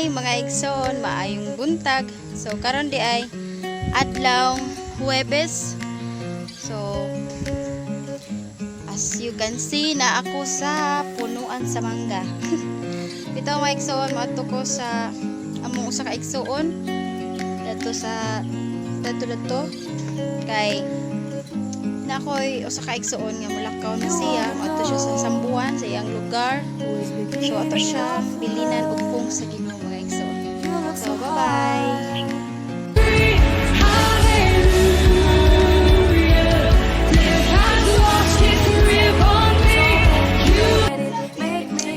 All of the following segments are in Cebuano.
Hi mga igsoon, maayong buntag. So karon di ay adlaw Huwebes. So as you can see na ako sa punuan sa mangga. Bitaw mga igsoon, maadto ko sa among usa ka igsoon dato sa dato dato kay na ako'y usa ka igsoon nga mulakaw na siya, maadto siya sa Sambuan sa iyang lugar. So ato siya bilinan og pung sa Ginoo mga igsoon. So bye-bye.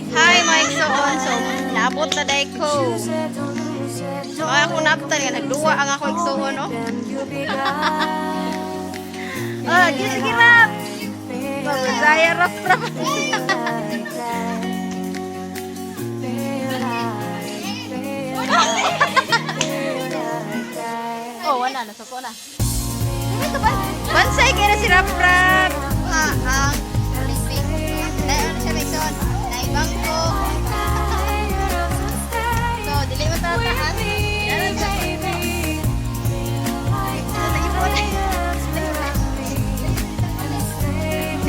Hi mga igsoon. So naabot na day ko. Mga akong naabtan nga nagduwa ang ako igsoon, no? Ah, sige rap. Pagdaya rap rap. Oh, wala na suko na. Bansay kaya na si Rap Rap. Ah, ang Olympic. Dahil ano siya, Mason? Naibangko. So, dili mo tataas. Yan siya.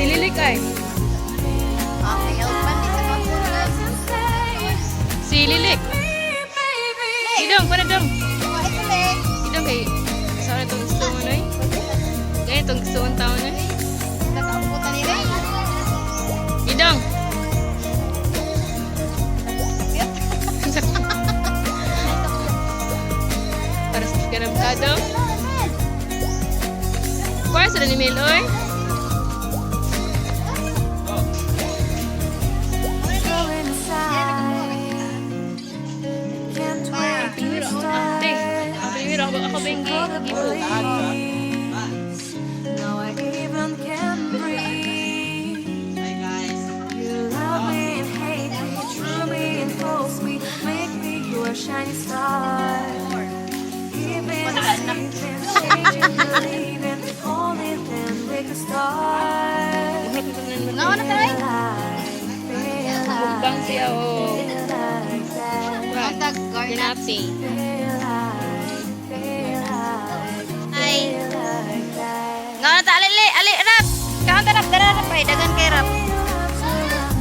Si Lilik ay. Okay, helpan di sa kapon, guys. Si Lilik. Idong, para dong. Ito. Idong kay sa itong gusto mo noy. Ganyan itong gusto mong tao noy. Nakaumputan nila. Idong. Para sa karabkado. Kuha sa ni Mel oy. Primero ako, ate. Primero ako, ako ba yung gipo? Now I even can breathe. You love me and hate me, true me and false me, make me your shiny star. Even sleeping, changing, believing, only then we could start. Nga na tayo. Feel Bukbang siya o. like that, Ang tag garnat. Kinati. feel like, feel like, Ay. feel like that. Nga na ta ali ali rap. Kaon ta rap dara rap ay dagan kay rap.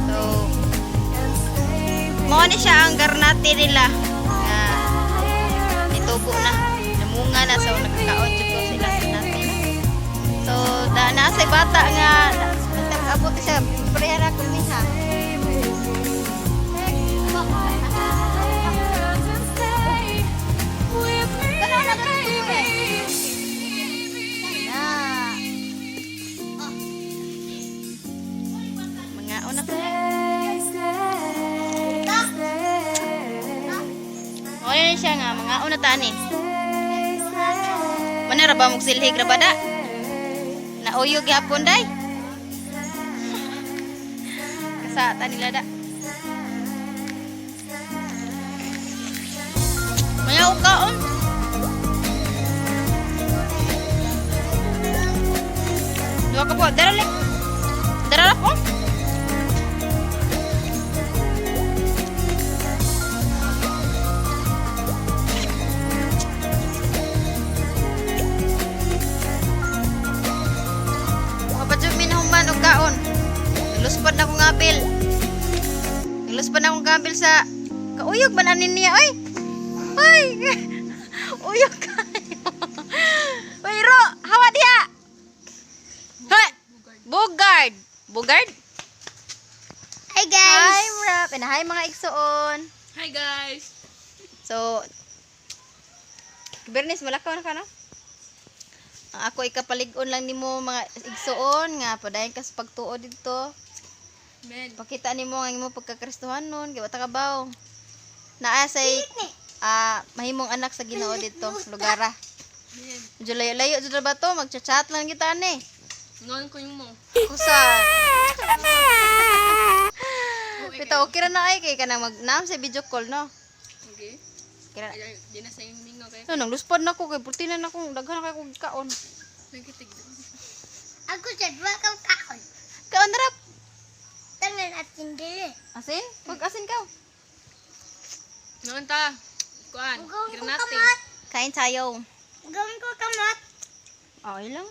So mao ni siya ang garnate nila. Nga nitubo na. Namunga na, so nagkaon jud ko sila garnate. So da na sa bata nga nagabot siya pareha ra ko miha. Tanaw na ganito eh. Na. Mga una ko. Stay, stay, stay. Mao na siya nga mga una tani. Stay, stay. Mana ra ba mong silhig ra ba da? Nauyog gyapon day. Kasata nila da. Maya kaon. Duha ka po. Dara le. Dara ra po. Mapadyo minahuman og kaon. Nagluspad na akong apil. Nagluspad na akong apil sa kauyog man anin niya oy. Ay. Uyog kayo. Uy, ro, hawa diha. Hoy. Bugard. Bugard? Hi guys! Hi, Rap. And hi mga igsoon. Hi guys. So, Bernice, malakaw na ka, no? Ang ako ikapalig-on lang nimo mga igsoon nga padayon ka sa pagtuo didto. Men. Pakita nimo ang imong pagkakristohanon nun, kay wa ta kabaw. Naa say mahimong anak sa Ginoo didto, lugara. Men. Medyo layo-layo jud ba to, magchat-chat lang kita ani. Ngayon ko yung mo. Kusa. Pita okay ra na ay kay kanang mag naam sa video call, no. Okay. Kira. Ay, di na sa yung mingo kay. No, nang luspad na ko kay purti na akong daghan na kay kog kaon. Nagkitig. Ako sa duwa ka kaon. Kaon rap. Tangan atin dili. Asin? Pag asin ka. Ngayon ta. Kuan, Gawin ko granate. kamot. Kain tayo. Gawin ko kamot. Okay lang.